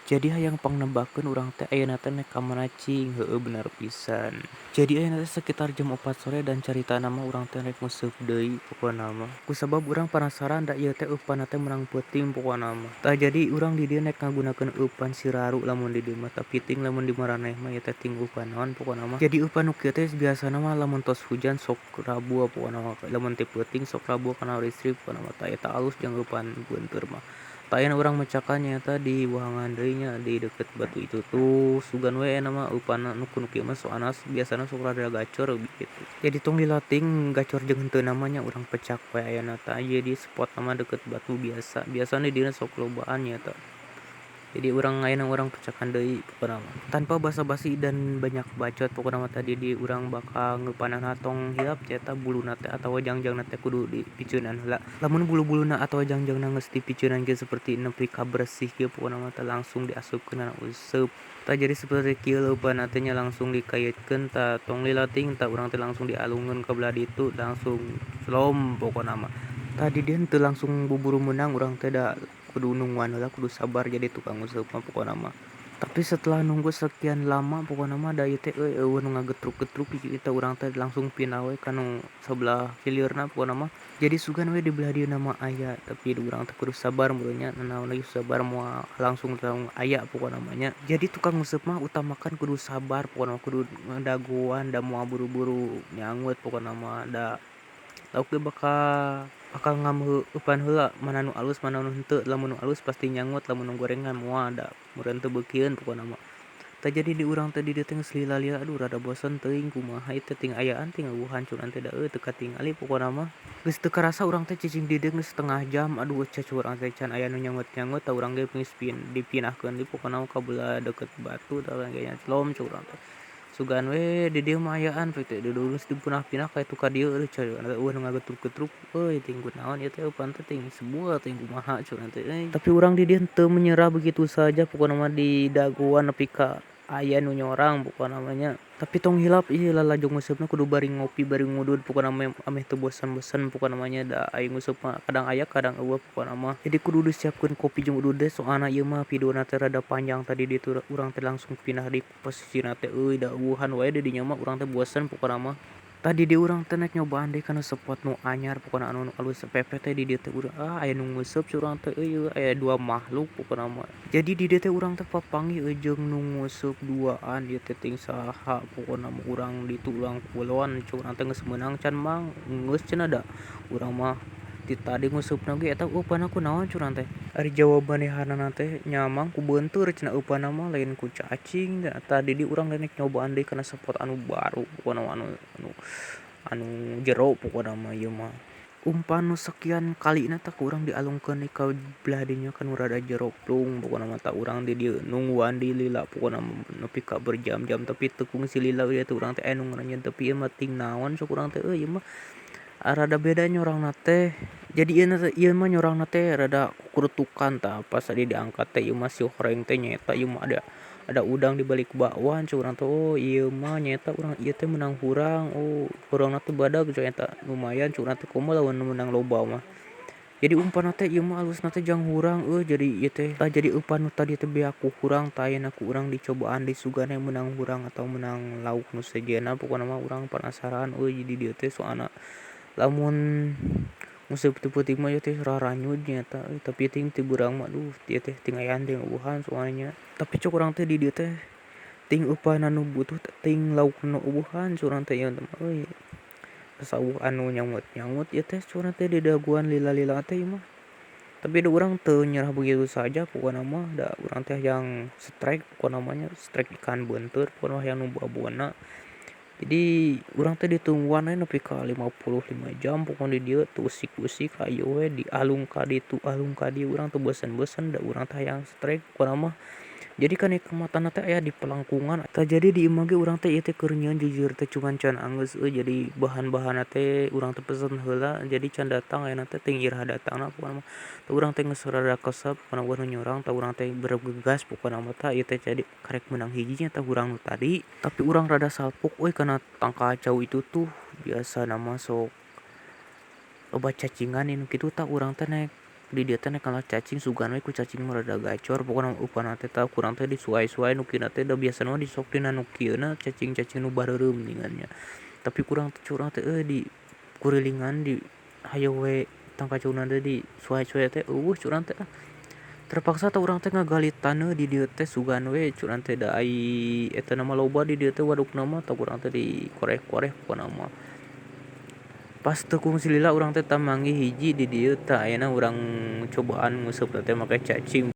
Jadi hayang pangnebakeun urang teh ayeuna teh nek ka mana cing, heueuh bener pisan. Jadi ayeuna teh sekitar jam 4 sore dan caritana mah urang teh rek nguseup deui pokona mah. Kusabab urang penasaran da ieu teh eupanna teh meunang peuting pokona mah. Tah jadi urang di dieu nek ngagunakeun eupan siraru lamun di dieu mah, tapi ting lamun di maraneh mah ieu teh ting eupan naon pokona mah. Jadi eupan nu kieu teh biasana mah lamun tos hujan sok rabuah pokona mah, lamun teu peuting sok rabuah kana listrik pokona mah. Tah eta alus jeung eupan beunteur mah. Tah ayeuna urang mecakan nyaeta di wahangan deui nya di deukeut batu itu tuh sugan we ayeuna mah eupanna nu ku nu kieu mah soalna biasana sok rada gacor gitu. Jadi tong dilating gacor jeung henteu na mah nya urang pecak we ayeuna tah. Jadi spotna mah deukeut batu biasa, biasana di dieu sok lobaan nyaeta. Jadi urang ayeuna urang pecakan deui pokona mah. Tanpa basa-basi dan banyak bacot pokona mah tadi di urang bakal ngeupanana tong hilap nyaeta buluna teh atawa jangjangna teh kudu dipiceunan heula. Lamun bulu-buluna atawa jangjangna geus dipiceunan kieu seperti nepi ka bersih kieu pokona mah teh langsung diasupkeun kana useup. Tah jadi seperti kieu leupanna teh nya langsung dikaitkeun tah tong lila teuing tah urang teh langsung dialungkeun ka belah ditu langsung lom pokona mah. Tah di dieu teu langsung buburu meunang urang teh da kudu nungguan heula kudu sabar jadi tukang useup mah pokona mah. Tapi setelah nunggu sekian lama pokona mah da ieu teh euy eueuh nu ngagetruk-getruk kitu teh urang teh langsung pindah we ka nu sebelah hilirna pokona mah. Jadi sugan we di belah dieu mah aya, tapi urang teh kudu sabar meureun nya nanaon lagi sabar moal langsung aya pokona mah nya. Jadi tukang useup mah utamakan kudu sabar pokona mah kudu ngadagoan da moal buru-buru nyangut pokona mah da lauk ge bakal ngameu eupan heula mana nu alus mana nu henteu, lamun nu alus pasti nyangut lamun nu gorengan moal da meureun teu beukieun pokona mah. Tah jadi di urang teh di dieu teh geus lila-lila aduh rada bosen teuing kumaha ieu teh ting ayaan ting eueuhan curang teh da euy teu katingali pokona mah. Geus teu karasa urang teh cicing di dieu geus setengah jam aduh cek urang teh can aya nu nyangut-nyangut tah urang ge geus dipindahkeun deui pokona mah ka belah deukeut batu tah urang ge nya lom cek urang teh. Sugan we di dieu mah ayaan teh geus dipindah-pindah ka itu ka dieu euy eueuh nu ngagetruk-getruk euy ting kunaon ieu teh eupan teh ting sebuah ting kumaha curang teh euy. Tapi urang di dieu teu menyerah begitu saja pokona mah di dagoan nepi ka aya nu nyorang pokona mah nya. Tapi tong hilap ieu lalajo nguseupna kudu bari ngopi bari ngudud pokona mah ameh teu bosen-bosen pokona mah nya da aya nguseup mah kadang aya kadang eueuh pokona mah. Jadi kudu disiapkeun kopi jeung udud teh soalna ieu mah videona teh rada panjang tadi ditu urang teh langsung pindah di posisina teh euy da eueuhan wae di dinya mah urang teh bosen pokona mah. Tadi di urang teh nek nyobaan deui kana spot nu anyar pokona anu alus pepe teh di dieu teh urang aya nu nguseup urang teh euy aya dua makhluk pokona mah. Jadi di dieu teh urang teh papanggih jeung nu nguseup duaan ieu teh ting saha pokona mah urang ditu urang kulon cek urang teh geus meunang can mang geus cenah da urang mah ti tadi nguseupna ge eta eupanna kunaon curang teh. Ari jawabanna teh nya mang ku beunteur cenah eupanna mah lain ku cacing. Tadi di urang nek nyobaan deui kana spot anu baru pokona anu jero pokona mah ieu mah. Umpan nu sekian kalina teh ku urang dialungkeun ka belah dinya kan rada jero plung pokona mah tah urang di dieu nungguan di lila pokona mah nepi ka berjam-jam tapi teu kungsi lila ieu teh urang teh aya nu ngaranjeun tapi ieu mah ting naon sok urang teh euy ieu mah rada beda nyorangna teh. Jadi ieu mah nyorangna teh rada kukurutukan tah pas tadi diangkat teh ieu mah si horeng teh nyaeta ieu mah ada udang di balik bakwan cek urang teh oh ieu mah nyaeta urang ieu teh meunang hurang oh hurangna teh badag cek eta lumayan cek urang teh komo lamun meunang loba mah. Jadi umpanna teh ieu mah alusna teh jang hurang euy jadi ieu teh tah jadi eupan nu tadi teh beak ku hurang tah ayeuna ku urang dicobaan deui sugana meunang hurang atau meunang lauk nu sejenna pokona mah urang penasaran euy di dieu teh soalna lamun nguseup teu peuting mah ieu teh raranyud nyaeta euy tapi ting teu beurang mah aduh ieu teh ting ayaan ting eueuhan soalnya. Tapi cek urang teh di dieu teh ting eupan anu butuh ting lauk nu eueuhan curang teh ieu mah euy. Asa eueuh anu nyangut-nyangut ieu teh curang teh di dagoan lila-lila teh ieu mah. Tapi da urang teu nyerah begitu saja pokona mah da urang teh hayang strike pokona mah nya strike ikan beunteur pokona mah hayang nu babona. Jadi urang teh ditungguan we nepi ka 55 jam pokona di dieu teu usik-usik hayu we dialung ka ditu alung ka dieu urang teu bosen-bosen da urang teh hayang strike pokona mah. Jadi kanikmatanna teh aya di pelangkungan. Tah jadi di imah ge urang teh ieu teh keur nyieun jujur teh cuman can anggeus euy jadi bahan-bahanna teh urang teh pesen heula jadi can datang ayeuna teh ting iraha datangna pokona mah. Tah urang teh geus rada kesep pokona eueuh nu nyorang tah urang teh bergegas pokona mah tah ieu teh jadi karek meunang hiji nya tah hurang nu tadi. Tapi urang rada salpok euy kana tangkal cau itu tuh biasana mah sok loba cacingan nu kitu tah urang teh naek Di dieu teh nek ngala cacing sugan we ku cacing mah rada gacor pokona eupanna teh tah kurang teh disuai-suai nu kieu teh da biasana mah di sok dina nu kieuna cacing-cacing nu bareureum geuningan nya. Tapi kurang teh curang teh euy di kurilingan di hayo we tangkacaunan teh di suai-suai teh eueuh curang teh ah. Terpaksa tah urang teh ngagali taneuh di dieu teh sugan we curang teh da ai eta na mah loba di dieu teh wadukna mah tah urang teh dikoreh-koreh pokona mah. Pas teu kungsi lila urang teh tamanggih hiji di dieu tah ayeuna urang cobaan nguseupna teh make cacing.